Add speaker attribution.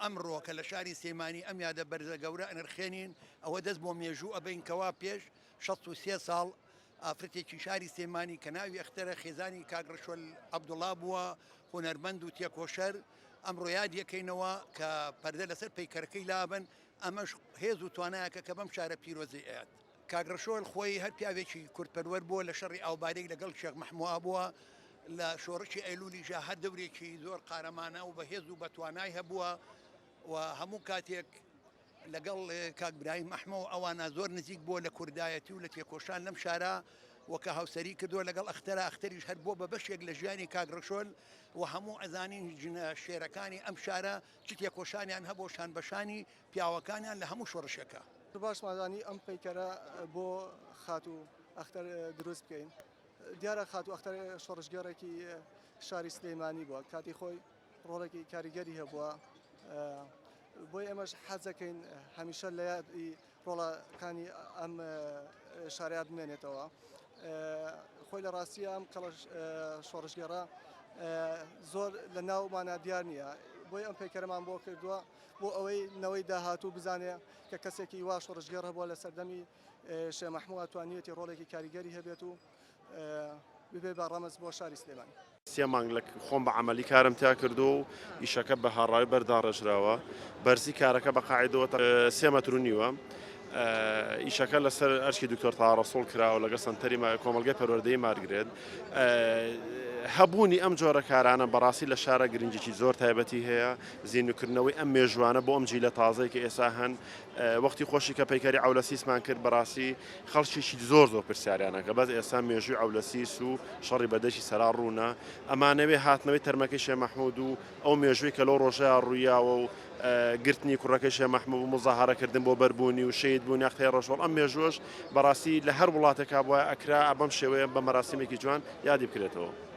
Speaker 1: ئەمڕۆ کە لە شاری سلێمانی ئەم یادە بەرزە گەورە ئەنرخێنین، ئەوە دەست بۆ مێژوو ئەبەین کەوا پێش 63 ساڵ ئافرەتێکی شاری سلێمانی کە ناوی ئەختەرە خێزانی کاک ڕەشۆل عەبدوڵا بووە، هونەرمەند و تێکۆشەر، ئەمڕۆ یادی ئەکەینەوە کە پەردە لەسەر پەیکەرەکەی لابەن، ئەمەش هێز و توانایەکە کە بەم شارە پیرۆزەی ئەیات. کاک ڕەشۆل خۆی هەر پیاوێکی کوردپەروەر بووە، لە شەڕی ئاوباریک لەگەڵ شێخ مەحمووا بووە، لە شۆڕشی ئەیلوولیشا هەر دەورێکی زۆر قارەمانە و بەهێز و بەتوانای هەبووە و هەموو کاتێک لەگەڵ کاک برایم ئەحمە و ئەوانە زۆر نزیک بووە لە کوردایەتی و لە تێکۆشان لەم شارە و کە هاوسەری کردووە لەگەڵ ئەختەرا، ئەختەریش هەر بووە بە بەشێک لە ژیانی کاک ڕەشۆل و هەموو ئەزانین ژنە شێرەکانی ئەم شارە چ تێکۆشانیان هەبووە شانبەشانی پیاوەکانیان لە هەموو شۆڕشێکا.
Speaker 2: باشمان زانی ئەم پەیکەرە بۆ خاتوو ئەختەر دروست بکەین. دیارە خاتوو ئەختەر شۆڕشگێڕێکی شاری سلێمانی بووە، کاتی خۆی ڕۆڵێکی کاریگەری هەبووە، بۆی ئێمەش حەز دەکەین هەمیشە لە یادی ڕۆڵەکانی ئەم شارەیا بمێنێتەوە. خۆی لە ڕاستیە ئەم کەڵە شۆڕشگێڕە زۆر لە ناومانە دیار نییە، بۆی ئەم پەیکەرەمان بۆ کردووە بۆ ئەوەی نەوەی داهاتوو بزانێ کە کەسێکی وا شۆڕشگێڕ هەبووە لە سەردەمی شێخ مەحموود توانیویەتی ڕۆڵێکی کاریگەری هەبێت و ببێ بە ڕەمز بۆ شاری سلێمانی.
Speaker 3: سێ مانگ لە خۆم بە عەمەلی کارم تیا کردووە و ئیشەکە بە هاڕاوی بەرد داڕێژراوە. بەرزی کارەکە بە قاعیدەوە سێ مەتر و نیوە. ئیشەکە لەسەر ئەرکی دکتۆر تاها ڕەسوڵ کراوە لەگەڵ سەنتەری کۆمەڵگەی پەروەردەیی مارگرێت. هەبوونی ئەم جۆرە کارانە بەڕاستی لە شارە گرنگیی زۆر تایبەتی هەیە. زیندووکردنەوەی ئەم مێژووانە بۆ ئەم جیلە تازەی کە ئێستا هەن وەختی خۆشی کە پەیکەری عەولەسیسمان کرد بەڕاستی خەڵکیی زۆر زۆر پرسیاریان ئەکرد بەس ئێستا مێژووی عەولەسیس و شەڕی بەدەشی سەرا ڕوونە ئەمانەوێ هاتنەوەی تەرمەکەی شێ مەحمود و ئەو مێژووی کە لەو ڕۆژەیا ڕوویاوە و گرتنی کوڕەکەی شێ مەحمود و مزاهەرە کردن بۆ بەربوونی و شەهید بوونی ئەختەی ڕەشۆڵ ئەم مێژووەش بەڕاستی لە هەر وڵاتێکا بوایە ئەکرا بەم شێوەیە بە مەراسیمێکی جوان یادی بکرێتەوە.